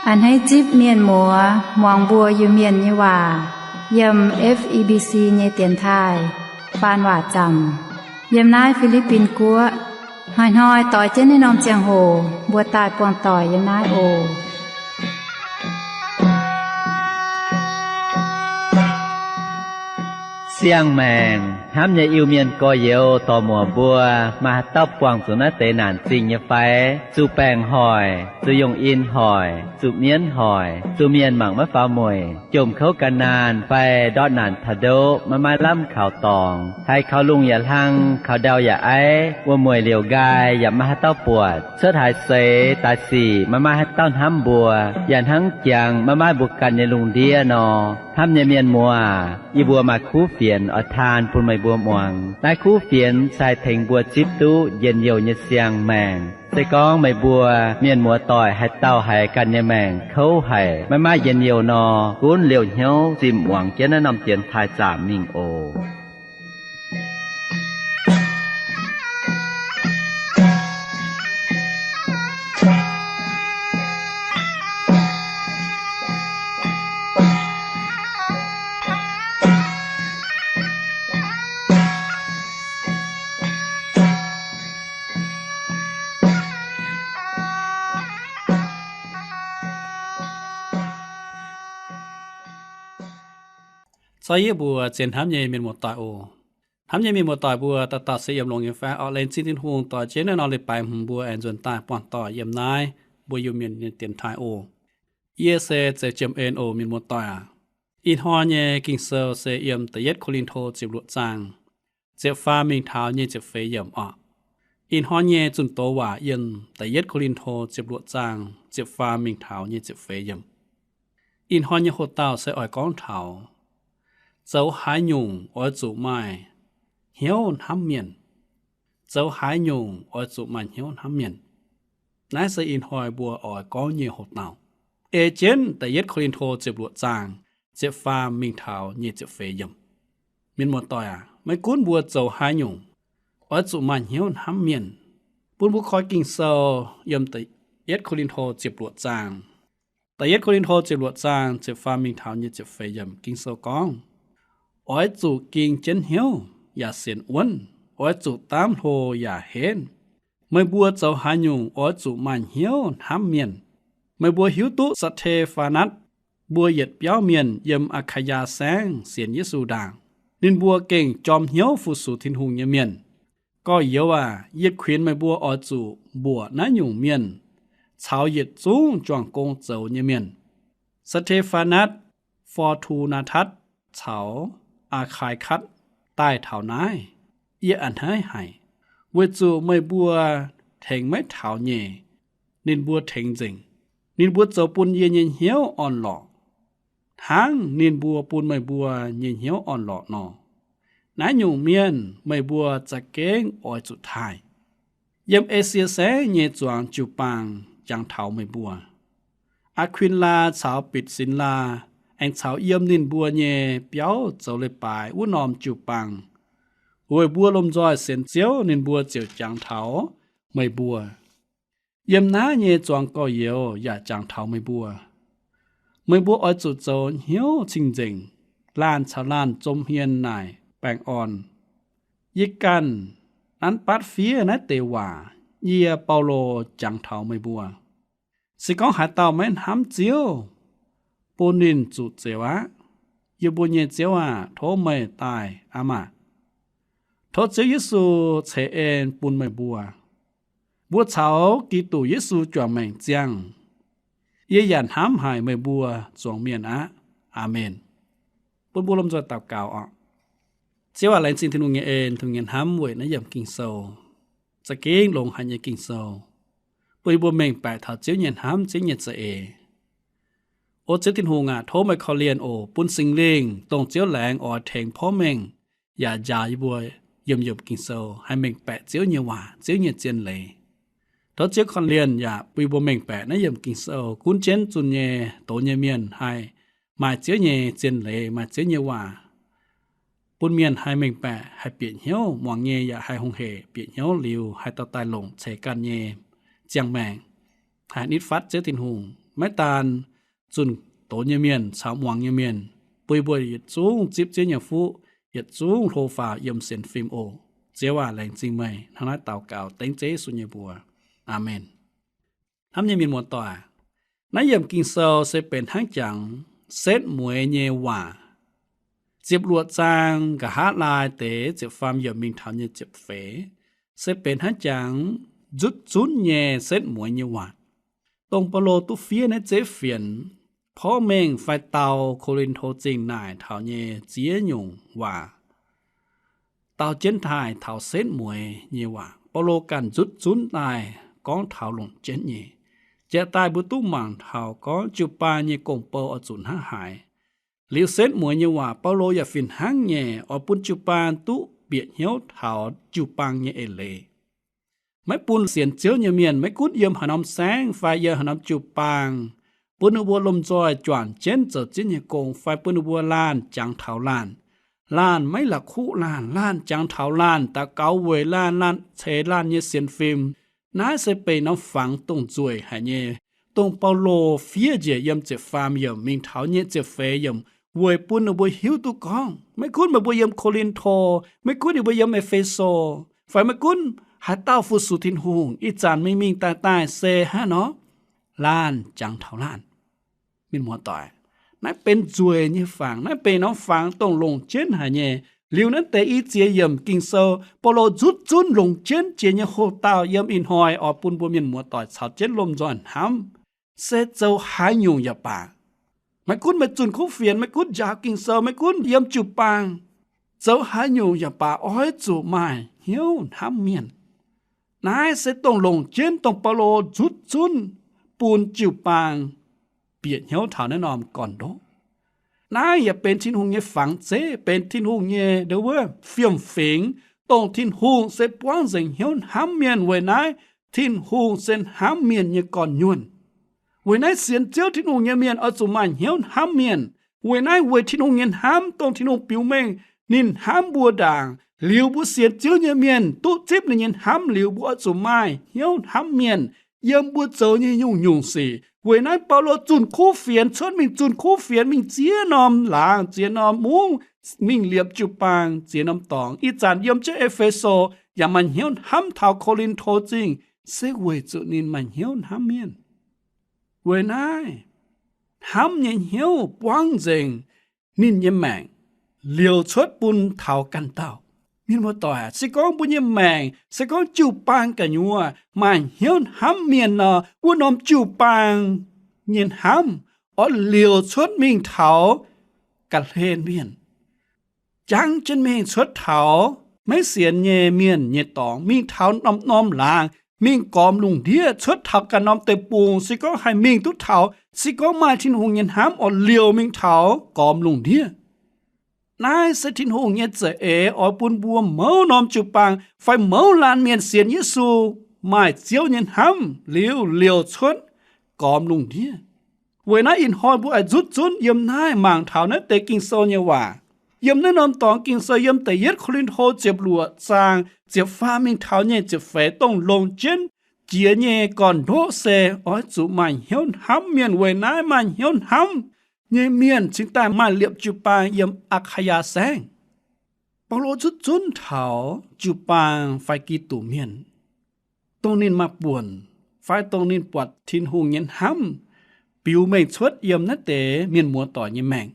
A'hneiv zipv mienh muoz muangx mbuo Iu-Mienh nyei waac yiem F E B C nyei dienx taaih faan waac zaamc yiem naaiv Fi^li^bin Guoqv. Hnoi-hnoi doix jienv naaiv norm ziangh hoc mbuo daaih buangh doic yiem naaiv oc. Siang-maengc hnamv nyei Iu-Mienh gorx-youz dorc-muoc mbuo, maaih haaix dauh buangh zuqc naaiv deix naanc zingh nyei fai? Zuqc baengc hoic, zuqc yungh in hoic, zuqc mienv hoic, zuqc mienh mangc maiv faaux mueic, jomc kouv gan naanh fai ndortv naanc taux ndoqv maiv maaih lamh kaux dorngx, haiz kaux lungh yaac hlang, kaux ndau yaac aiv, wuom-mueic liouc nqaai yaac maiv maaih haaix dauh buatc, cuotv haaix seix daaih sic maiv maaih haaix dauh hnamv mbuo, yaac hnangv jangx maiv maaih mbuo ganh nyei lungh ndiev nor. Hnamv nyei mienh muoz, yie mbuo maaih kuv fienx oix taan bun meih mbuo muangx. Naaiv kuv fienx se haih tengx mbuo zipv duqv njien-youh nyei siang-maengc. Se gorngv meih mbuo mienh muoz-doic haaix dauh haiz ganh nyei maengc kouv haic, maiv maaih njien-youh nor, gunv liouh hnyouv zinh muangx jienv naaiv norm dienx taaih zaamc mingh oc. Caux yie mbuox zien hnamv nyei mienh muoz-doic oc. Hnamv nyei mienh muoz-doic mbuo dauh dauh se yiem longx nyei fai? Orqv, laengz zingh Tin-Hungh doix jienv naaiv norm leiz-baaix hmz mbuo aengx nzuonx daaih buangh doic yiem naaiv mbuo Iu-Mienh nyei dienx taaih oc. Yie se Zeiz Jiem En oc, mienh muoz-doic aac. Ih hnoi nyei Ging-Sou se yiem Da'yietv Ko^lin^to ziepc luoqc zaang ziepc faam mingh taux nyic ziepc feix yiemc orqc. Ih hnoi nyei zunh doz waac yiem Da'yietv Ko^lin^to ziepc luoqc zaang ziepc faam mingh taux nyic ziepc feix yiemc. Ih hnoi nyei hoc-dauh se oix gorngv taux zoux haaix nyungc oix zuqc maaih hnyouv hnamv mienh. Zoux haaix nyungc oix zuqc maaih hnyouv hnamv mienh. Naaiv se ih hnoi mbuo oix gorngv nyei hoc-dauh, ei jienv Da'yietv Ko^lin^to ziepc luoqc zaang ziepc faam mingh taux nyic ziepc feix yiemc. Mienh muoz-doic aac, maiv gunv mbuo zoux haaix nyungc, oix zuqc maaih hnyouv hnamv mienh. Bun mbuo koi Ging-Sou yiem Da'yietv Ko^lin^to ziepc luoqc zaang. Da'yietv Ko^lin^to ziepc luoqc zaang ziepc faam mingh taux nyic ziepc feix yiemc Ging-Sou gorngv, oix zuqc ging jienv hnyouv yaac sienx wuonv, oix zuqc daamv hlo yaac henv. Meih mbuo zoux haaix nyungc oix zuqc maaih hnyouv hnamv mienh. Meih mbuo hiuv duqv Saa^te^faa^natv mbuo yietc biauv mienh yiem Aa^kaa^yaa Saengv sienx Yesu ndaangc, ninh mbuo gengh jorm hnyouv fu-sux Tin-Hungh nyei mienh. Gorx-youz aac, yie kuinx meih mbuo oix zuqc mbuoqc naaiv nyungc mienh caux yietc zungv juangc gong zoux nyei mienh, Saa^te^faa^natv, For^tu^naa^tatv caux Aa^kai^katv daaih taux naaiv. Yie a'hneiv haic, weic zuqc meih mbuo tengx maiv taux nyei, ninh mbuo tengx nzengc. Ninh mbuo zoux bun yie nyei hnyouv orn-lorqc, hnangv ninh mbuo bun meih mbuo nyei hnyouv orn-lorqc nor. Naaiv nyungc mienh meih mbuo za'gengh oix zuqc taaih. Yiem Esie Saengv nyei zuangx jiu-baang jangx taux meih mbuo. Aa^kuin^laa caux Bitc^sin^laa aengx caux yiem ninh mbuo nyei biauv zoux leiz-baaix wuov norm jiu-baang, weic mbuo lomh nzoih sienx Ziouv, ninh mbuo ziouc jangx taux meih mbuo. Yiem naaiv nyei zuangx gorx-youz yaac jangx taux meih mbuo. Meih mbuo oix zuqc zoux hnyouv cing-nzengc, laanh caux laanh zom hmien naaic baengh orn. Yie ganh nanv batv fiev naaiv deix waac, yie, Baulo, jangx taux meih mbuo. Se gorngv haaix dauh maiv hnamv Ziouv, bun ninh zuqc zeux aqv. Yie mbuo nyei Ziouv aah! Tov meih daaih aqv maah! Tov Ziouv Yesu ceix en bun meih mbuo. Mbuo caux Giduc Yesu juangc maengc ziangh. Yie yaac hnamv haic meih mbuo zuangx mienh aqv. Aamen. Bun mbuo lomh nzoih daux gaux oc. Ziouv aac, laengz zingh Tin-Hungh nyei en, Tin-Hungh nyei hnamv weic naaiv yiemc Ging-Sou, za'gengh longx haic nyei Ging-Sou, bun yie mbuo mengh baeqc taux Ziouv nyei hnamv, Ziouv nyei za'eix. O Ziouv Tin-Hungh aac, tov meih korv-lienh oc, bun Singx Lingh dongh Ziouv laengz oix tengx porv mengh yaac njaaux yie mbuo yiemc yiemc Ging-Sou haih mengh baeqc Ziouv nyei waac, Ziouv nyei zien leiz. Tov Ziouv korv-lienh yaac bun yie mbuo mengh baeqc naaiv yiemc Ging-Sou gunv jienv zunh nyei doz nyei mienh haih maaih Ziouv nyei zien leiz, maaih Ziouv nyei waac, bun mienh haih mengh baeqc, haih bieqc hnyouv, muangx nyei yaac haih hungh hec bieqc hnyouv liuz haih dorh daaih longc ceix ganh nyei ziangh maengc, haih nitv fatv Ziouv Tin-Hungh. maiv daan zunh doz nyei mienh caux muangx nyei mienh, bun mbuo yietc zungv zipv Ziouv nyei fuqv, yietc zungv hlo faaux yiem sienx fim oc. Ziouv aac, laengz zingh meih. Hnangv naaiv daux gaux dengv Ziouv Yesu nyei mbuox. Aamen. Hnamv nyei mienh muoz-doic, naaiv yiemc Ging-Sou se benx hnangv jangx setv mueiz nyei waac. Ziepc luoqc zaang nqa'haav laai deix ziepc faam yiemc mingh taux nyei ziepc feix, se benx hnangv jangx nzutv zunv nyei setv mueiz nyei waac, dongh Baulo duqv fiev naaiv zeiv fienx porv mengh fai dau Ko^lin^to Zingh naaic taux nyei ziex nyungc waac. Dau jienv taaih taux setv mueiz nyei waac, Baulo ganh nzutv zunv daaih gorngv taux longc jienv nyei. Jiex daaih mbuo duqv mangc taux gorngv jiu-baang nyei gong-bou oix zuqc hnangv haaix. Liuz setv mueiz nyei waac, Baulo yaac fih hnangv nyei oix bun jiu-baang duqv bieqc hnyouv taux jiu-baang nyei eix leiz. Maiv bun sienx Ziouv nyei mienh, maiv gunv yiem haaix norm saengv fai yiem haaix norm jiu-baang, bun ninh mbuo lomh nzoih juangc jienv zoux Ziouv nyei gong, fai bun ninh mbuo laanh jangx taux laanh. Laanh maiv la'kuqv laanh, laanh jangx taux laanh, daux gaux weic laanh, laanh ceix laanh nyei sienx fim. Naaiv se benx norm fangx dongh nzueic haic nyei, dongh Baulo fiev njiec yiem ziepc faam yiemc mingh taux nyei ziepc feix yiemc weic bun ninh mbuo hiuv duqv gorngv maiv gunv meih mbuo yiem Ko^lin^to, maiv gunv yie mbuo yiem E^fe^so, fai maiv gunv haaix dauh fu-sux Tin-Hungh, ih zanc mingh mingh daaih daaih se hnangv nor, laanh jangx taux laanh. Mienh muoz-doic, naaiv benx nzueic nyei fangx, naaiv benx norm fangx dongh longc jienv haic nyei. Liuz naaiv deix i ziex yiemc Ging-Sou, Baulo nzutv zunv longc jienv jiex nyei hoc-dauh yiem ih hnoi oix bun mbuo mienh muoz-doic caux jienv lomh nzoih hnamv, se zoux haaix nyungc yaac baac, maiv gunv meih zunh kuv fienx, maiv gunv njaaux Ging-Sou, maiv gunv yiem jiu-baang, zoux haaix nyungc yaac baac oix zuqc maaih hnyouv hnamv mienh. Naaiv se dongh longc jienv dongh Baulo nzutv zunv bun jiu-baang bieqc hnyouv taux naaiv norm gorn-ndoqv. Naaiv yaac benx Tin-Hungh nyei fangx zeiv, benx Tin-Hungh nyei ndo wuov fiem-fingx, dongh Tin-Hungh se buangv nzengc hnyouv hnamv mienh. Weic naaiv Tin-Hungh se hnamv mienh nyei gorn-nyuonh. Weic naaiv sienx Ziouv Tin-Hungh nyei mienh oix zuqc maaih hnyouv hnamv mienh. Weic naaiv weic Tin-Hungh nyei hnamv dongh Tin-Hungh biux mengh ninh hnamv mbuo ndaangc, liuz mbuo sienx Ziouv nyei mienh duqv zipv ninh nyei hnamv liuz, mbuo oix zuqc maaih hnyouv hnamv mienh yiem mbuo zoux nyei nyungc-nyungc sic. Weic naaiv Baulo zunh kuv fienx, cuotv mingh zunh kuv fienx, mingh ziex norm laangz, ziex norm mungv, mingh liepc jiu-baang ziex norm dorngx. Ih zanc yiem jienv E^fe^so yaac maaih hnyouv hnamv taux Ko^lin^to Zingh, se weic zuqc ninh maaih hnyouv hnamv mienh. Weic naaiv hnamv nyei hnyouv buangv nzengc ninh nyei maengc, liouc cuotv bun taux ganh dauh. Mienh muoz-doic, se gorngv mbuo nyei maengc, se gorngv jiu-baang gu'nyuoz maaih hnyouv hnamv mienh nor, wuov norm jiu-baang nyei hnamv oix liouc cuotv mingh taux ga'hlen mienh, jangv jienv mingh cuotv taux maiv sienx nyei mienh nyei dorngx, mingh taux norm-norm laangz, mingh gormx lungh ndiev, cuotv taux ganh norm deic-bung. Se gorngv haih mingh duqv taux, se gorngv maaih Tin-Hungh nyei hnamv oix liouc mingh taux gormx lungh ndiev. Naaiv se Tin-Hungh nyei za'eix oix bun mbuo mouz norm jiu-baang fai mouz laanh mienh sienx Yesu, maaih Ziouv nyei hnamv liuz liouc cuotv gormx lungh ndiev. Weic naaiv ih hnoi mbuo oix nzutv zunv yiem naaiv mangc taux naaiv deix Ging-Sou nyei waac. Yiem naaiv norm dorngx Ging-Sou yiem da'yietv Ko^lin^to ziepc luoqc zaang ziepc faam mingh taux nyei ziepc feix dongh longc jienv jiex nyei gorn-ndoqv se oix zuqc maaih hnyouv hnamv mienh. Weic naaiv maaih hnyouv hnamv nyei mienh cingx daaih maaih liepc jiu-baang yiem Aa^kaa^yaa Saengv. Baulo zutv zunv taux jiu-baang fai Giduc Mienh, dongh ninh maaih buonc fai dongh ninh buatc Tin-Hungh nyei hnamv biux mengh cuotv yiem naaiv deix mienh muoz-doic nyei maengc,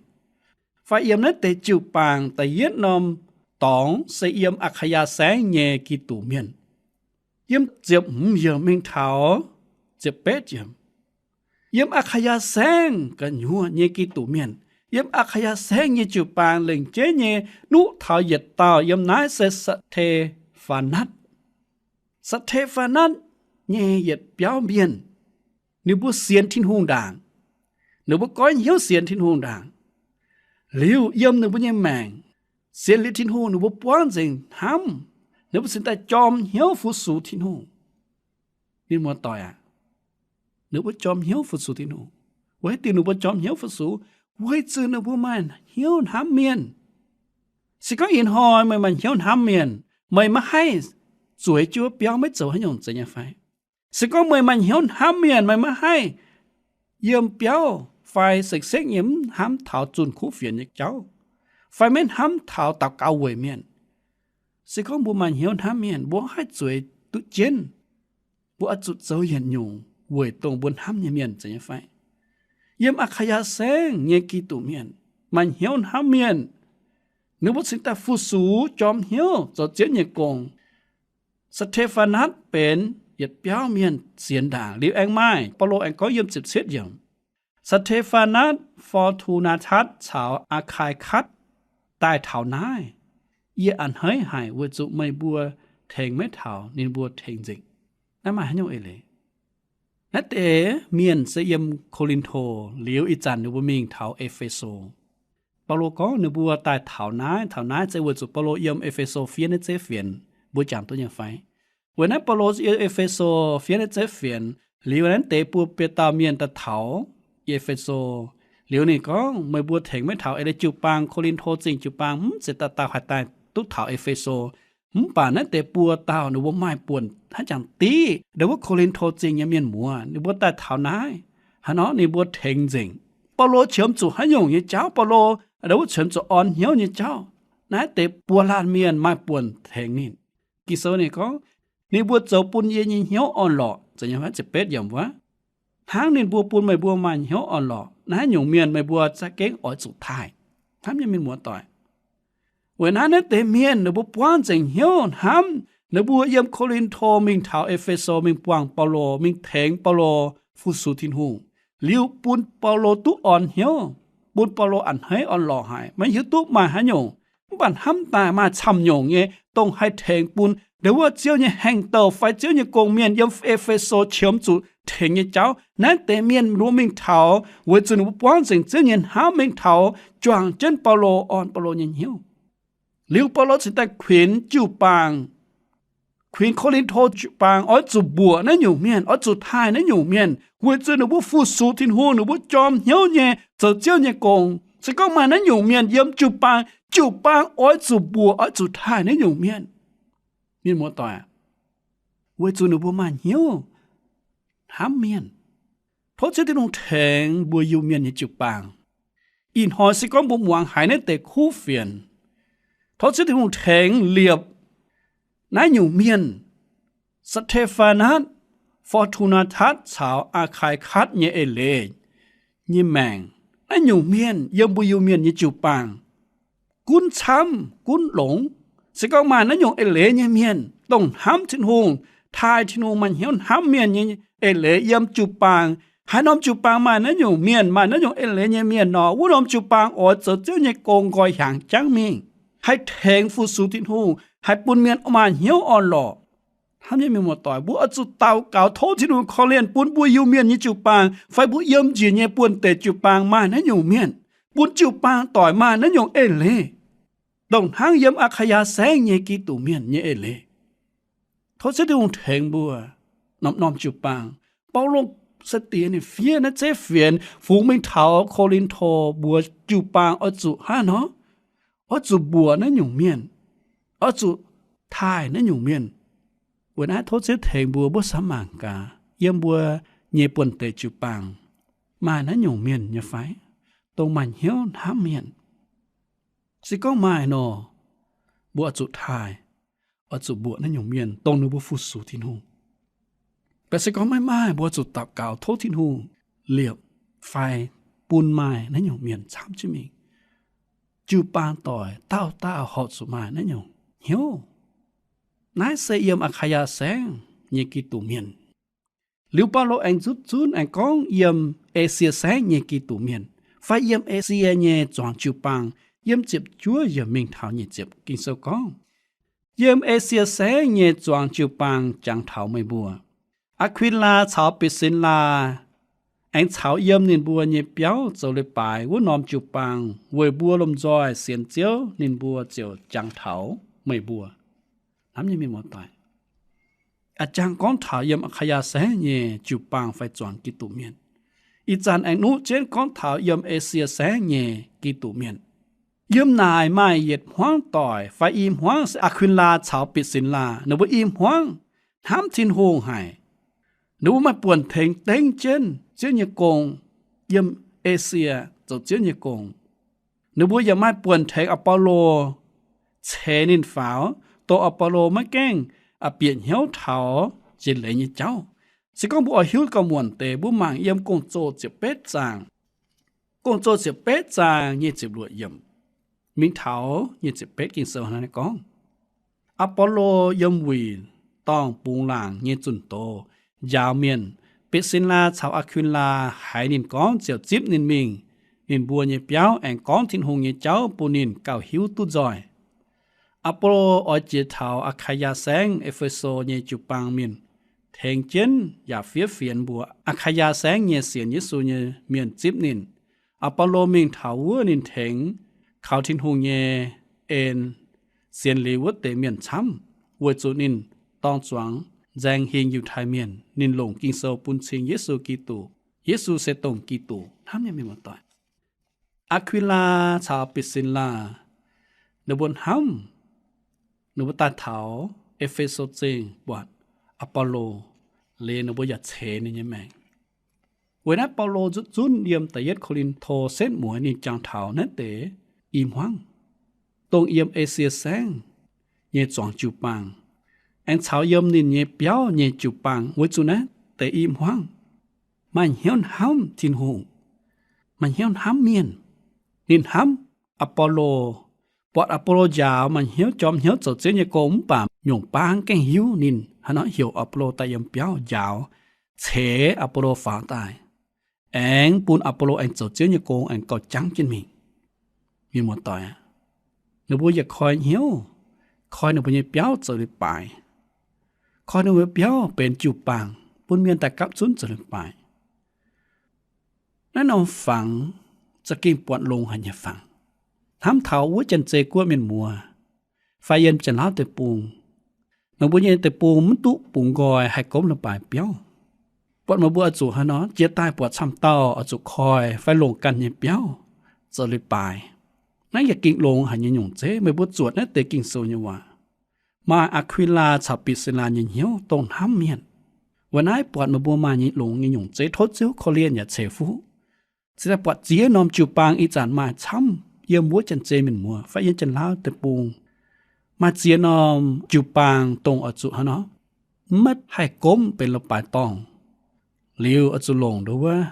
fai yiem naaiv deix jiu-baang. Da'yietv norm dorngx se yiem Aa^kaa^yaa Saengv nyei Giduc Mienh. Yiem ziepc hmz yiemc mingh taux ziepc betv yiemc. Yiem Aa^kaa^yaa Saengv gu'nyuoz nyei Giduc Mienh, yiem Aa^kaa^yaa Saengv nyei jiu-baang lengc jeiv nyei nuqv taux yietc dauh, yiem naaiv se Saa^te^faa^natv. Saa^te^faa^natv nyei yietc biauv mienh, ninh mbuo sienx Tin-Hungh ndaangc. Ninh mbuo goiv hnyouv sienx Tin-Hungh ndaangc. Liuz yiem ninh mbuo nyei maengc, sienx liuz Tin-Hungh ninh mbuo buangv nzengc hnamv, ninh mbuo cingx daaih jorm hnyouv fu-sux Tin-Hungh. Mienh muoz-doic aac, ninh mbuo jorm hnyouv fu-sux Tin-Hungh. Weic haaix diuc ninh mbuo jorm hnyouv fu-sux? Weic zuqc ninh mbuo maaih hnyouv hnamv mienh. Se gorngv ih hnoi meih maaih hnyouv hnamv mienh, meih maiv haih zueiz jienv wuov biauv maiv zoux haaix nyungc zeiz nyei fai? Se gorngv meih maaih hnyouv hnamv mienh, meih maiv haih yiem biauv fai sekv-sekv nyei mv hnamv taux zunh kuv fienx nyei jauv, fai maiv hnamv taux daux gaux weic mienh. Se gorngv mbuo maaih hnyouv hnamv mienh, mbuo haih zueiz duqv jienv. Mbuo oix zuqc zoux yietc nyungc weic dongh mbuo hnamv nyei mienh, zeiz nyei fai? Yiem Aa^kaa^yaa Saengv nyei Giduc Mienh maaih hnyouv hnamv mienh. Ninh mbuo cingx daaih fu-sux jorm hnyouv zoux Ziouv nyei gong. Saa^te^faa^natv benx yietc biauv mienh sienx ndaangc. Liuz aengx maaih, Baulo aengx gorngv yiem ziepc cietv yiemc, Saa^te^faa^natv, For^tu^naa^tatv caux Aa^kai^katv daaih taux naaiv. Yie a'hneiv haic weic zuqc meih mbuo tengx maiv taux ninh mbuo tengx nzengc. Naaiv maaih haaix nyungc eix leiz? Naaiv deix mienh se yiem Ko^lin^to, liuz ih zanc ninh mbuo mingh taux E^fe^so. Baulo gorngv ninh mbuo daaih taux naaiv, taux naaiv se weic zuqc Baulo yiem E^fe^so fiev naaiv zeiv fienx, mbuo jangx duqv nyei fai? Weic naaiv Baulo yiem E^fe^so fiev naaiv zeiv fienx, liuz naaiv deix buo biei dauh mienh daaih taux E^fe^so. Liuz ninh gorngv, meih mbuo tengx maiv taux eix leiz. Jiu-baang Ko^lin^to Zingh jiu-baang mv zeiz dauh dauh haih daaih duqv taux E^fe^so. Mv baac naaiv deix buo dauh ninh mbuo maaih buonc haaix jangx div ndau wuov Ko^lin^to Zingh nyei mienh muoz, ninh mbuo daaih taux naaiv. Haaix nor ninh mbuo tengx nzengc. Baulo qiemx zuqc haaix nyungc nyei jauv? Baulo ndau wuov qiemx zuqc orn hnyouv nyei jauv. Naaiv deix buo laanh mienh maaih buonc tengx ninh. Ging-Sou ninh gorngv, ninh mbuo zoux bun yie nyei hnyouv orn-lorqc, zeiz nyei fai? Ziepc betv yiemc wuov, hnangv ninh mbuo bun meih mbuo maaih hnyouv orn-lorqc. Naaiv nyungc mienh meih mbuo za'gengh oix zuqc taaih. Hnamv nyei mienh muoz-doic, weic naaiv naaiv deix mienh ninh mbuo buangv nzengc hnyouv hnamv ninh mbuo yiem Ko^lin^to mingh taux E^fe^so mingh buangh Baulo, mingh tengx Baulo fu-sux Tin-Hungh, liuz bun Baulo duqv orn hnyouv, bun Baulo a'hneiv orn-lorqc haic, maiv hiuv duqv maaih haaix nyungc. Mv baac hnamv daaih maaih camv nyungc nyei, dongh haih tengx bun ndau wuov Ziouv nyei haaix-douh fai Ziouv nyei gong-mienh yiem E^fe^so qiemx zuqc tengx nyei jauv. Naaiv deix mienh ninh mbuo mingh taux weic zuqc ninh mbuo buangv nzengc Ziouv nyei hnamv mingh taux juangc jienv Baulo, orn Baulo nyei hnyouv. Liuz Baulo cingx daaih kuinx jiu-baang, kuinx Ko^lin^to jiu-baang oix zuqc mbuoqc naaiv nyungc mienh, oix zuqc taaih naaiv nyungc mienh, weic zuqc ninh mbuo fu-sux Tin-Hungh, ninh mbuo jorm hnyouv nyei zoux Ziouv nyei gong. Se gorngv maaih naaiv nyungc mienh yiem jiu-baang, jiu-baang oix zuqc mbuoqc, oix zuqc taaih naaiv nyungc mienh. Mienh muoz-doic, weic zuqc ninh mbuo maaih hnyouv hnamv mienh. Tov Ziouv Tin-Hungh tengx mbuo Iu-Mienh nyei jiu-baang. Ih hnoi se gorngv mbuo muangx haiz naaiv deix kuv fienx, tov Ziouv Tin-Hungh tengx liepc naaiv nyungc mienh, Saa^te^faa^natv, For^tu^naa^tatv caux Aa^kai^katv nyei eix leiz nyei maengc. Naaiv nyungc mienh yiem mbuo Iu-Mienh nyei jiu-baang gunv camv gunv longx. Se gorngv maaih naaiv nyungc eix leiz nyei mienh, dongh hnamv Tin-Hungh, taaih Tin-Hungh, maaih hnyouv hnamv mienh nyei eix leiz yiem jiu-baang, haaix norm jiu-baang maaih naaiv nyungc mienh, maaih naaiv nyungc eix leiz nyei mienh nor, wuov norm jiu-baang oix zoux Ziouv nyei gong nqoi hiaangx jangv mingh, haih tengx fu-sux Tin-Hungh, haih bun mienh maaih hnyouv orn-lorqc. Hnamv nyei mienh muoz-doic, mbuo oix zuqc daux gaux tov Tin-Hungh korv-lienh bun mbuo Iu-Mienh nyei jiu-baang fai mbuo yiem njiec nyei buonv-deic jiu-baang maaih naaiv nyungc mienh, bun jiu-baang doic maaih naaiv nyungc eix leiz, dongh hnangv yiem Aa^kaa^yaa Saengv nyei Giduc Mienh nyei eix leiz. Tov Ziouv Tin-Hungh tengx mbuo norm-norm jiu-baang. Baulo sai-diex ninh fiev naaiv zeiv fienx fungx mingh taux Ko^lin^to mbuox jiu-baang oix zuqc hnangv nor, oix zuqc mbuoqc naaiv nyungc mienh, oix zuqc taaih naaiv nyungc mienh. Weic naaiv tov Ziouv tengx mbuo, mbuo samx mangc gaax, yiem mbuo nyei buonv-deic jiu-baang maaih naaiv nyungc mienh nyei fai, dongh maaih hnyouv hnamv mienh. Se gorngv maaih nor, mbuo oix zuqc taaih, oix zuqc mbuoqc naaiv nyungc mienh, dongh ninh mbuo fu-sux Tin-Hungh. Mv baac se gorngv maiv maaih, mbuo zuqc daux gaux tov Tin-Hungh liepc fai bun maaih naaiv nyungc mienh camv jienv mingh. Jiu-baang doic dauh dauh horpc zuqc maaih naaiv nyungc hnyouv. Naaiv se yiem Aa^kaa^yaa Saengv nyei Giduc Mienh. Liuz Baulo aengx zutv zunv aengx gorngv yiem Esie Saengv nyei Giduc Mienh fai yiem Esie nyei zuangx jiu-baang. Yiem ziepc juov yiemc mingh taux nyic ziepc Ging-Sou gorngv, yiem Esie Saengv nyei zuangx jiu-baang jangx taux meih mbuo. Aa^kuin^laa caux Bit^sin^laa aengx caux yiem ninh mbuo nyei biauv zoux leiz-baaix wuov norm jiu-baang weic mbuo lomh nzoih sienx Ziouv, ninh mbuo ziouc jangx taux meih mbuo. Hnamv nyei mienh muoz-doic, a'jangv gorngv taux yiem Aa^kaa^yaa Saengv nyei jiu-baang fai zuangx Giduc Mienh. Ih zanc aengx nuqv jienv gorngv taux yiem Esie Saengv nyei Giduc Mienh. Yiem naaic maaih yietc hmuangv doic fai i hmuangv se Aa^kuin^laa caux Bit^sin^laa. Ninh mbuo i hmuangv hnamv Tin-Hungh haic. Ninh mbuo maaih buonc tengx dengv jienv Ziouv nyei gong. yiem Esie zoux Ziouv nyei gong. Ninh mbuo yaac maaih buonc tengx Apollo ceix ninh faaux, dongh Apollo maiv gaengh bieqc hnyouv taux jiex leiz nyei jauv. Se gorngv mbuo oix hiuv gauh muonc deix, mbuo mangc yiem Gong-Zoh ziepc betv zaang, Gong-Zoh ziepc betv zaang nyic ziepc luoqc yiemc mingh taux nyic ziepc betv Ging-Sou hnangv naaiv gorngv, Apollo yiem wuic dorngh bungx laangc nyei zunh doz njaaux mienh. Mbetc^sin^laa caux Aqv^kun^laa haiz ninh gorngv ziouc zipv ninh mingh ninh mbuo nyei biauv aengx gorngv Tin-Hungh nyei jauv bun ninh gauh hiuv duqv nzoih. Apollo oix jiex taux Aa^kai^yaa Saengv, E^fe^so, nyei jiu-baang mienh tengx jienv yaac fiev fienx mbuox Aa^kai^yaa Saengv nyei sienx Yesu nyei mienh zipv ninh. Apollo mingh taux wuov ninh tengx kaux Tin-Hungh nyei en sienx liuz wuov deix mienh camv, weic zuqc ninh dorng zuangx nzaeng hingh Yiutai Mienh. Ninh longc Ging-Sou bun cing Yesu Giduc. Yesu se dongh Giduc hnamv nyei mienh muoz-doic. Aqv^kun^laa caux Mbetc^sin^laa ninh mbuo hnamv, ninh mbuo daaih taux E^fe^so Zingh buatc Apollo, liuz ninh mbuo yaac ceix ninh nyei maengc. Weic naaiv Baulo nzutv zunv yiem da'yietv Ko^lin^to setv mueiz ninh jangx taux naaiv deix i hmuangv, dongh yiem Esie Saengv nyei zuangx jiu-baang, aengx caux yiem ninh nyei biauv nyei jiu-baang, weic zuqc naaiv deix i hmuangv maaih hnyouv hnamv Tin-Hungh, maaih hnyouv hnamv mienh. Ninh hnamv Apollo, buatc Apollo njaaux maaih hnyouv jorm hnyouv zoux Ziouv nyei gong, mv baac nyungc baav gaengh hiuv ninh haaix nor heuc Apollo daaih yiem biauv njaaux, ceix Apollo faaux daaih, aengx bun Apollo aengx zoux Ziouv nyei gong aengx gauh jangv jienv mingh. Mienh muoz-doic aac, ninh mbuo yaac koi hnyouv, koi ninh mbuo nyei biauv zoux leiz-baaix, koi ninh mbuo biauv benx jiu-baang bun mienh daaih gapv zunv zoux leiz-baaix. Naaiv norm fangx za'gengh buatc longx haic nyei fangx. Hnamv taux wuov Janx-Zei Guoqv mienh muoz fai yiem Janx-Laauv deic-bung, meih mbuo nyei deic-bung mv duqv bungx nqoi haih gomv leiz-baaix biauv. Buatc meih mbuo oix zuqc haaix nor jiex daaih buatc camv dauh oix zuqc koi fai longc ganh nyei biauv zoux leiz-baaix. Naaiv yaac gengh longx haic nyei nyungc zeiv. Meih mbuo zuotc naaiv deix Ging-Sou nyei waac, maaih Aqv^kun^laa caux Mbetc^sin^laa nyei hnyouv dongh hnamv mienh. Weic naaiv buatc meih mbuo maaih nyei longx nyei nyungc zeiv, tov Ziouv korv-lienh yaac ceix fuqv. Cingx daaih buatc ziex norm jiu-baang ih zanc maaih camv yiem wuov Janx-Zei mienh muoz fai yiem Janx-Laauv deic-bung. Maaih ziex norm jiu-baang dongh oix zuqc haaix nor maiv haih gomv benx leiz-baaix dorngh. Liuz oix zuqc longc nduov wuov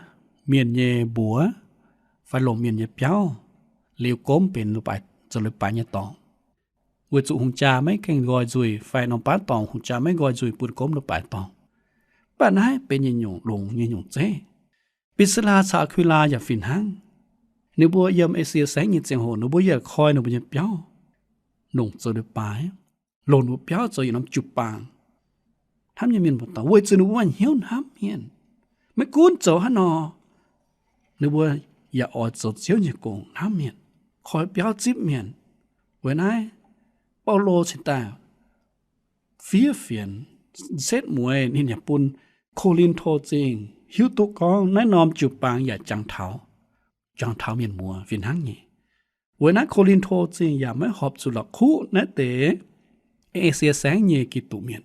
mienh nyei mbuox fai longc mienh nyei biauv liuz gomv benx zoux leiz-baaix nyei dorngh, weic zuqc hungh jaa maiv gaengh nqoi nzuih fai norm baav dorngx hungh jaa maiv nqoi nzuih bun gomv leiz-baaix dorngh. Mv baac naaiv benx nyei nyungc longx nyei nyungc zeiv. Mbetc^sin^laa caux Aqv^kun^laa yaac fih hnangv. Ninh mbuo yiem Esie Saengv nyei ziangh hoc ninh mbuo yaac koi ninh mbuo nyei biauv longc zoux leiz-baaix, longc ninh mbuo biauv zoux yietc norm jiu-baang. Hnamv nyei mienh muoz-doic, weic zuqc ninh mbuo maaih hnyouv hnamv mienh. Maiv gunv zoux haaix nor, ninh mbuo yaac oix zoux Ziouv nyei gong, hnamv mienh, koi biauv zipv mienh. Weic naaiv, Baulo cingx daaih fiev fienx, setv mueiz ninh yaac bun Ko^lin^to Zingh hiuv duqv gorngv naaiv norm jiu-baang yaac jangx taux, jangx taux mienh muoz fih hnangv nyei. Weic naaiv Ko^lin^to Zingh yaac maiv horpc zuqc la'kuqv naaiv deix Esie Saengv nyei Giduc mienh,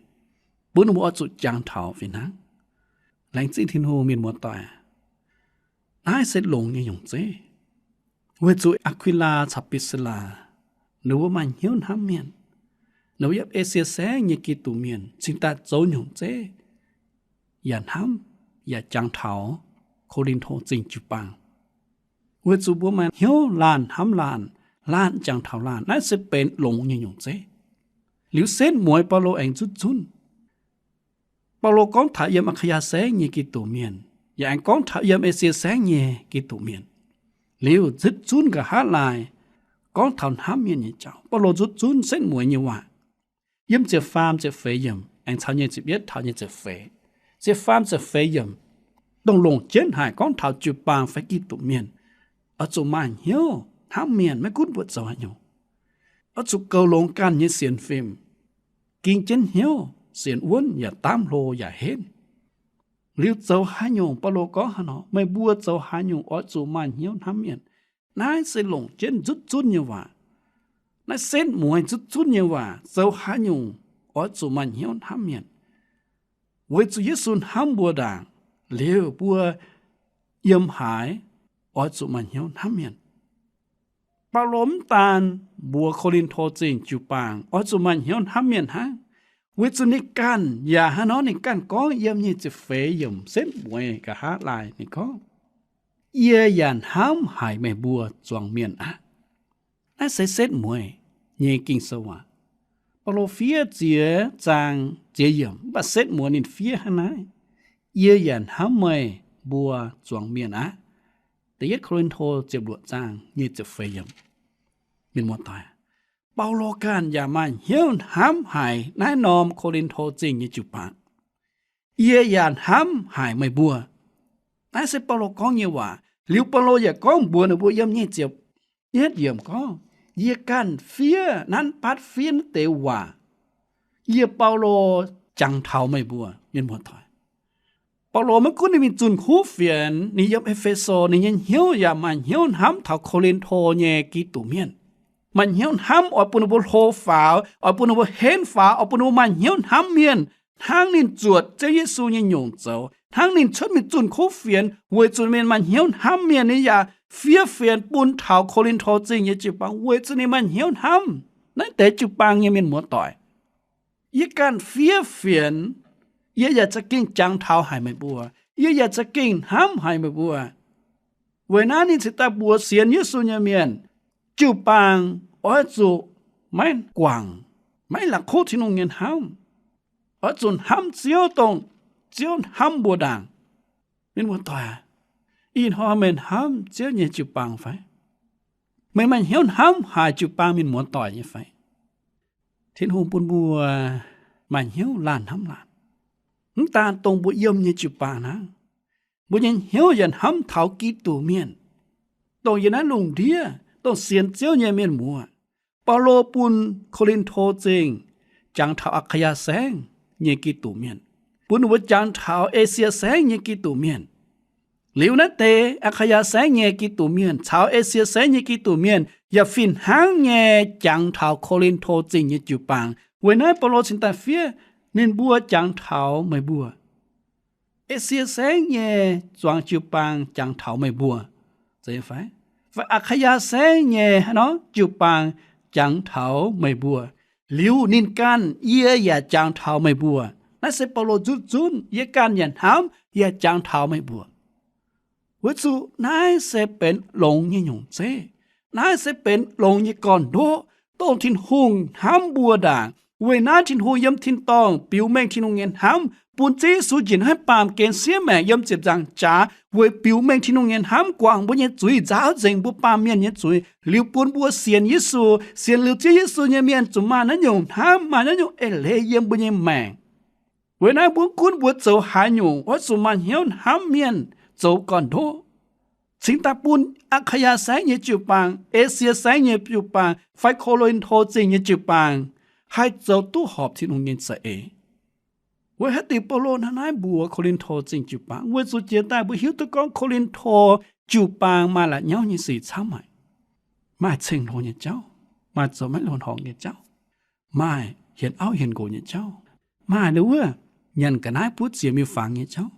bun ninh mbuo oix zuqc jangx taux fih hnangv. Laengz zingh Tin-Hungh, mienh muoz-doic, naaiv se longx nyei nyungc zeiv. Weic zuqc Aqv^kun^laa caux Mbetc^sin^laa ninh mbuo maaih hnyouv hnamv mienh. Ninh mbuo yiem Esie Saengv nyei Giduc mienh cingx daaih zoux nyungc zeiv yaac hnamv, yaac jangx taux Ko^lin^to Zingh jiu-baang. Weic zuqc mbuo maaih hnyouv laanh hnamv laanh, laanh jangx taux laanh, naaiv se benx longx nyei nyungc zeiv. Liuz setv mueiz Baulo aengx nzutv zunv. Baulo gorngv taux yiem Aa^kaa^yaa Saengv nyei Giduc mienh, yaac aengx gorngv taux yiem Esie Saengv nyei Giduc mienh. Liuz nzutv zunv nqa'haav laai gorngv taux hnamv mienh nyei jauv. Baulo nzutv zunv setv mueiz nyei waac yiem ziepc faam ziepc feix yiemc aengx caux nyei ziepc yietv taux nyei ziepc feix, ziepc faam ziepc feix yiemc, dongh longc jienv haic gorngv taux jiu-baang fai Giduc mienh oix zuqc maaih hnyouv hnamv mienh, maiv gunv mbuo zoux haaix nyungc. Oix zuqc goux longx ganh nyei sienx fim, ging jienv hnyouv, sienx wuonv yaac daamv hlo yaac henv. Liuz zoux haaix nyungc, Baulo gorngv haaix nor, meih mbuo zoux haaix nyungc oix zuqc maaih hnyouv hnamv mienh. Naaiv se longc jienv nzutv zunv nyei waac. Naaiv setv mueiz nzutv zunv nyei waac, zoux haaix nyungc oix zuqc maaih hnyouv hnamv mienh. Weic zuqc Yesu hnamv mbuo ndaangc, liuz mbuo yiem haaix, oix zuqc maaih hnyouv hnamv mienh. Baulo mv daan mbuox Ko^lin^to Zingh jiu-baang oix zuqc maaih hnyouv hnamv mienh hnangv, weic zuqc ninh ganh yaac hnangv nor, ninh ganh gorngv yiem nyic ziepc feix yiemc setv mueiz nqa'haav laai ninh gorngv, Yie yaac hnamv haic meih mbuo zuangx mienh aqv. Naaiv se setv mueiz nyei Ging-Sou waac. Baulo fiev ziex zaang ziex yiemc, mv baac setv mueiz ninh fiev hnangv naaiv, Yie yaac hnamv meih mbuo zuangx mienh aqv. Da'yietv Ko^lin^to ziepc luoqc zaang nyic ziepc feix yiemc. Mienh muoz-doic, Baulo ganh yaac maaih hnyouv hnamv haic naaiv norm Ko^lin^to Zingh nyei jiu-baang. Yie yaac hnamv haic meih mbuo. Naaiv se Baulo gorngv nyei waac. Liuz Baulo yaac gorngv mbuox ninh mbuo yiem nyic ziepc yietv yiemc gorngv, Yie ganh fiev nanv batv fiev naaiv deix waac, yie Baulo jangx taux meih mbuo, mienh muoz-doic. Baulo maiv gunv ninh mingh zunh kuv fienx, ninh yiem E^fe^so, ninh nyei hnyouv yaac maaih hnyouv hnamv taux Ko^lin^to nyei Giduc mienh. Maaih hnyouv hnamv oix bun ninh mbuo hlo faaux, oix bun ninh mbuo henv faaux, oix bun ninh mbuo maaih hnyouv hnamv mienh, hnangv ninh zuotc Ziouv Yesu nyei nyungc zoux, hnangv ninh cuotv mingh zunh kuv fienx weic zuqc ninh maaih hnyouv hnamv mienh. Ninh yaac fiev fienx bun taux Ko^lin^to Zingh nyei jiu-baang weic zuqc ninh maaih hnyouv hnamv. Naaiv deix jiu-baang nyei mienh muoz-doic, yie ganh fiev fienx, yie yaac za'gengh jangx taux haic meih mbuo, yie yaac za'gengh hnamv haic meih mbuo. Weic naaiv ninh cingx daaih mbuox sienx Yesu nyei mienh, jiu-baang oix zuqc maiv guangc, maiv la'kuqv Tin-Hungh nyei hnamv, oix zuqc hnamv Ziouv, dongh Ziouv hnamv mbuo ndaangc. Mienh muoz-doic, ih hnoi meih hnamv Ziouv nyei jiu-baang fai? Meih maaih hnyouv hnamv haic jiu-baang mienh muoz-doic nyei fai? Tin-Hungh bun mbuo maaih hnyouv laanh hnamv laanh, mv daan dongh mbuo yiem nyei jiu-baang hnangv. Mbuo nyei hnyouv yaac hnamv taux Giduc mienh, dongh yiem naaiv lungh ndiev dongh sienx Ziouv nyei mienh muoz. Baulo bun Ko^lin^to Zingh jangx taux Aa^kaa^yaa Saengv nyei Giduc mienh, bun ninh mbuo jangx taux Esie Saengv nyei Giduc mienh. Liuz naaiv deix Aa^kaa^yaa Saengv nyei Giduc mienh caux Esie Saengv nyei Giduc mienh yaac fih hnangv nyei jangx taux Ko^lin^to Zingh nyei jiu-baang. Weic naaiv Baulo cingx daaih fiev, ninh mbuo jangx taux meih mbuo. Esie Saengv nyei zuangx jiu-baang jangx taux meih mbuo, zeiz fai? Fai Aa^kaa^yaa Saengv nyei haaix norm jiu-baang jangx taux meih mbuo, liuz ninh ganh, yie yaac jangx taux meih mbuo. Naaiv se Baulo nzutv zunv, yie ganh yaac hnamv, yaac jangx taux meih mbuo. Weic zuqc naaiv se benx longx nyei nyungc zeiv. Naaiv se benx longx nyei gorn-ndoqv, dongh Tin-Hungh hnamv mbuo ndaangc. Weic naaiv Tin-Hungh yiem tin-dorngh biux mengh Tin-Hungh nyei hnamv, bun Ziouv Yesu njiec naaiv baamh gen siev maengc yiem ziepc nzaangc jaax, weic biux mengh Tin-Hungh nyei hnamv, guangc mbuo nyei zuiz, nzaaux nzengc mbuo baamh mienh nyei zuiz, liuz bun mbuo sienx Yesu. Sienx liuz Ziouv Yesu nyei mienh zuqc maaih naaiv nyungc hnamv, maaih naaiv nyungc eix leiz yiem mbuo nyei maengc. Weic naaiv mbuo gunv mbuo zoux haaix nyungc, oix zuqc maaih hnyouv hnamv mienh zoux gorn-ndoqv, cingx daaih bun Aa^kaa^yaa Saengv nyei jiu-baang, Esie Saengv nyei jiu-baang, fai Ko^lin^to Zingh nyei jiu-baang haih zoux duqv horpc Tin-Hungh nyei za'eix. Weic haaix diuc Baulo hnangv naaiv mbuox Ko^lin^to Zingh jiu-baang? Weic zuqc jiex daaih mbuo hiuv duqv gorngv Ko^lin^to jiu-baang maaih la'nyauv nyei sic camv haic. Maaih ceng-hlo nyei jauv, maaih zoux maiv loz-horngc nyei jauv, maaih hienx auv hienx nqox nyei jauv, maaih wuov nyanc ga'naaiv buov ziex miuc-fangx nyei jauv.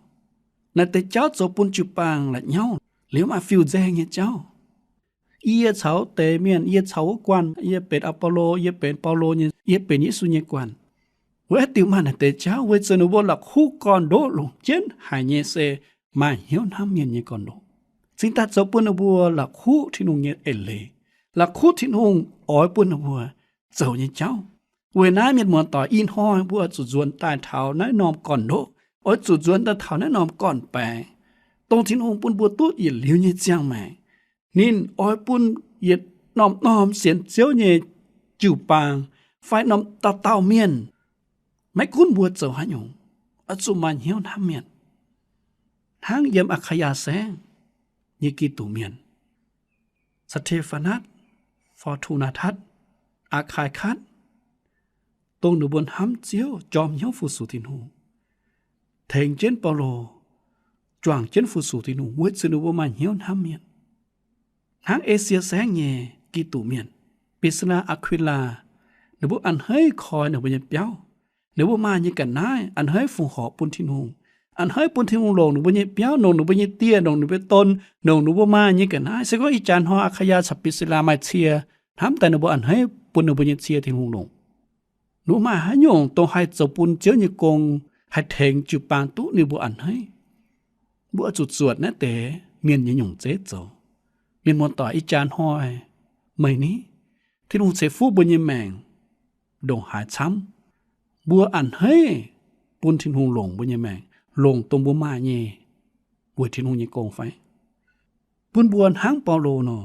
Naaiv deix jauv zoux bun jiu-baang la'nyauv. Liuz maaih fiuv-nzaeng nyei jauv. Yie caux deix mienh, yie caux wuov guanh, yie benx Apollo, yie benx Baulo nyei, yie benx Yesu nyei guanh. Weic haaix diuc maaih naaiv deix jauv? Weic zuqc ninh mbuo la'kuqv gorn-ndoqv longc jienv haic nyei se maaih hnyouv hnamv mienh nyei gorn-ndoqv, cingx daaih zoux bun ninh mbuo la'kuqv Tin-Hungh nyei eix leiz, la'kuqv Tin-Hungh oix bun ninh mbuo zoux nyei jauv. Weic naaiv mienh muoz-doic, ih hnoi mbuo oix zuqc nzuonx daaih taux naaiv norm gorn-ndoqv, oix zuqc nzuonx daaih taux naaiv norm gorn-baengx, dongh Tin-Hungh bun mbuo duqv yietc liuz nyei ziangh maengc. Ninh oix bun yietc norm-norm sienx Ziouv nyei jiu-baang fai norm dauh dauh mienh, maiv gunv mbuo zoux haaix nyungc, oix zuqc maaih hnyouv hnamv mienh, hnangv yiem Aa^kaa^yaa Saengv nyei Giduc mienh, Saa^te^faa^natv, For^tu^naa^tatv, Aa^kai^katv, dongh ninh mbuo hnamv Ziouv, jorm hnyouv fu-sux Tin-Hungh, tengx jienv Baulo, juangc jienv fu-sux Tin-Hungh weic zuqc ninh mbuo maaih hnyouv hnamv mienh. Hnangv Esie Saengv nyei Giduc mienh, Bi^si^laa, Aa^kui^laa, ninh mbuo a'hneiv koi ninh mbuo nyei biauv. Ninh mbuo maaih nyei ga'naaiv a'hneiv fongc horc bun Tin-Hungh, a'hneiv bun Tin-Hungh longc ninh mbuo nyei biauv, longc ninh mbuo nyei dieh, longc ninh mbuo nyei don, longc ninh mbuo maaih nyei ga'naaiv. Se gorngv ih jaax hnoi Aa^kaa^yaa caux Bi^si^laa maaih cie, hnamv daaih ninh mbuo a'hneiv bun ninh mbuo nyei cie Tin-Hungh longc. Ninh mbuo maaih haaix nyungc dongh haih zoux bun Ziouv nyei gong, haih tengx jiu-baang duqv ninh mbuo a'hneiv? Mbuo oix zuqc zuotc naaiv deix mienh nyei nyungc zeiv zoux. Mienh muoz-doic, ih jaax hnoi meih ni, Tin-Hungh ceix fuqv mbuo nyei maengc ndongc haaix camv? Mbuo a'hneiv bun Tin-Hungh longc mbuo nyei maengc, longc dongh mbuo maaih nyei weic Tin-Hungh nyei gong fai? Bun mbuo hnangv Baulo nor,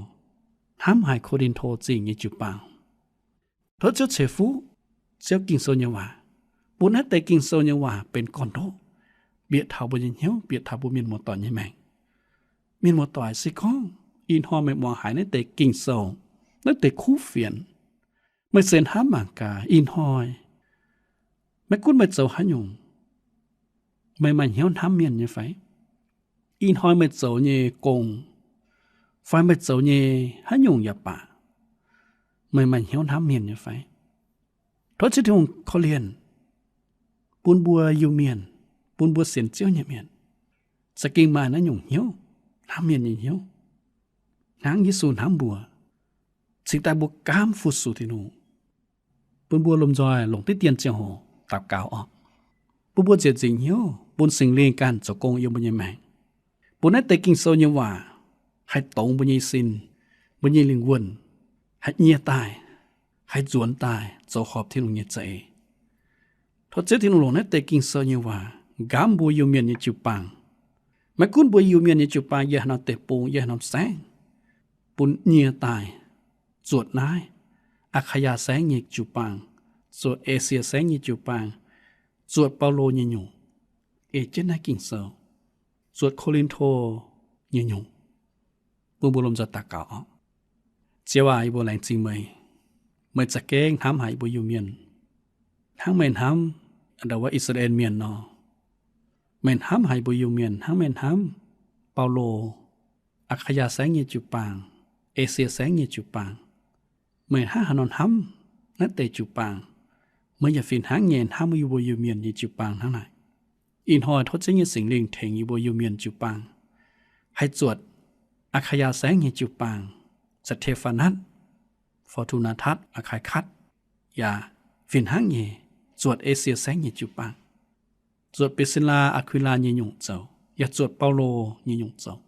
hnamv haic Ko^lin^to Zingh nyei jiu-baang. Tov Ziouv ceix fuqv Ziouv Ging-Sou nyei waac, bun naaiv deix Ging-Sou nyei waac benx gorn-ndoqv, bieqc taux mbuo nyei hnyouv, bieqc taux mbuo mienh muoz-doic nyei maengc. Mienh muoz-doic, se gorngv ih hnoi meih muangx haiz naaiv deix Ging-Sou, naaiv deix kuv fienx, meih se hnamv mangc gaax, ih hnoi maiv gunv meih zoux haaix nyungc, meih maaih hnyouv hnamv mienh nyei fai? Ih hnoi meih zoux nyei gong fai meih zoux nyei haaix nyungc yaac baac, meih maaih hnyouv hnamv mienh nyei fai? Tov Ziouv Tin-Hungh korv-lienh bun mbuo Iu-Mienh, bun mbuo sienx Ziouv nyei mienh, za'gengh maaih naaiv nyungc hnyouv, hnamv mienh nyei hnyouv, hnangv Yesu hnamv mbuo, cingx daaih mbuo gaamv fu-sux Tin-Hungh. Bun mbuo lomh nzoih longc diqv dien ziangh hoc daux gaux orqc. Bun mbuo nzieqc nzingc hnyouv, bun Singx Lingh ganh zoux gong yiem mbuo nyei maengc, bun naaiv deix Ging-Sou nyei waac haih dongz mbuo nyei sin, mbuo nyei lingh wuonh, haih nyie daaih, haih nzuonx daaih zoux horpc Tin-Hungh nyei za'eix. Tov Ziouv Tin-Hungh longc naaiv deix Ging-Sou nyei waac nqaamv mbuo Iu-Mienh nyei jiu-baang. Maiv gunv mbuo Iu-Mienh nyei jiu-baang yiem haaix norm deic-bung, yiem haaix norm saengv, bun nyie daaih zuotc naaiv Aa^kaa^yaa Saengv nyei jiu-baang, zuotc Esie Saengv nyei jiu-baang, zuotc Baulo nyei nyungc, ei jienv naaiv Ging-Sou, zuotc Ko^lin^to nyei nyungc. Bun mbuo lomh nzoih daux gaux orqc. Ziouv aac, yie mbuo laengz zingh meih. Meih za'gengh hnamv haic yie mbuo Iu-Mienh hnangv meih hnamv ndau wuov I^saa^laa^en Mienh nor. Meih hnamv haic yie mbuo Iu-Mienh hnangv meih hnamv Baulo, Aa^kaa^yaa Saengv nyei jiu-baang, Esie Saengv nyei jiu-baang. Meih hnangv haaix nor hnamv naaiv deix jiu-baang, meih yaac fih hnangv nyei hnamv yie mbuo Iu-Mienh nyei jiu-baang hnangv naaic. Ih hnoi tov Ziouv nyei Singx Lingh tengx yie mbuo Iu-Mienh jiu-baang haih zuotc Aa^kaa^yaa Saengv nyei jiu-baang, Saa^te^faa^natv, Fo^tu^naa^tatv, Aa^kai^katv, yaac fih hnangv nyei zuotc Esie Saengv nyei jiu-baang, zuotc Bi^si^laa, Aa^kui^laa nyei nyungc zoux, yaac zuotc Baulo nyei nyungc zoux,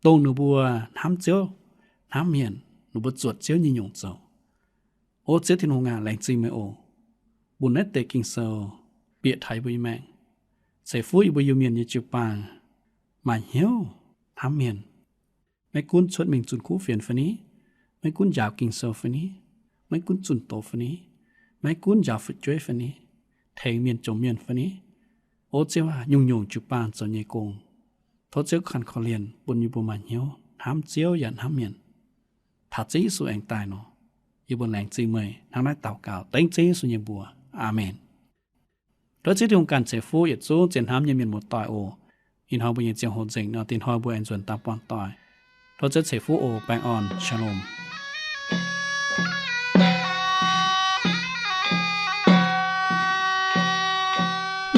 dongh ninh mbuo hnamv Ziouv, hnamv mienh, ninh mbuo zuotc Ziouv nyei nyungc zoux. O Ziouv Tin-Hungh aac, laengz zingh meih oc. Bun naaiv deix Ging-Sou bieqc taux yie mbuo nyei maengc, ceix fuqv yie mbuo Iu-Mienh nyei jiu-baang maaih hnyouv hnamv mienh. Maiv gunv cuotv mingh zunh kuv fienx fai ni, maiv gunv njaaux Ging-Sou fai ni, maiv gunv zunh doz fai ni, maiv gunv njaaux fu'jueiv fai ni, tengx mienh jomc mienh fai ni, o Ziouv aac, nyungc-nyungc jiu-baang zoux nyei gong, tov Ziouv kanh korv-lienh bun yie mbuo maaih hnyouv hnamv Ziouv yaac hnamv mienh. Taux Ziouv Yesu aengx daaih nor, yie mbuo laengz zingh meih hnangv naaiv daux gaux dengv Ziouv Yesu nyei mbuox. Aamen. Tov Ziouv Tin-Hungh ganh ceix fuqv yietc zungv zien hnamv nyei mienh muoz-doic oc. Ih hnoi mbuo nyei ziangh hoc nzengc nor, dingc hnoi mbuo aengx nzuonx daaih buangh doic. Tov Ziouv ceix fuqv oc. Baengh orn. Shalom.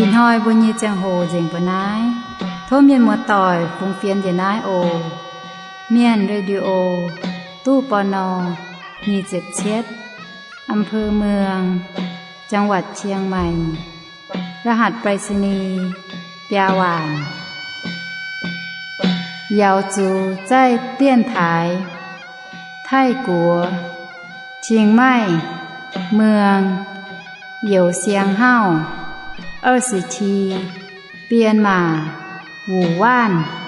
Ih hnoi mbuo nyei ziangh hoc nzengc mbuo naaiv. Tov mienh muoz-doic fungx fienx njiec naaiv oc. Mienh Radio, ตู้ ปณ. nyic ziepc cietv, อำเภอเมือง จังหวัดเชียงใหม่ รหัสไปรษณีย์ biaa waanc. 瑶族在电台 Taiv-Guoqv, Chiang Mai, เมือง Youz Siang Hauv, 二十七, 编码 Wu Wanv.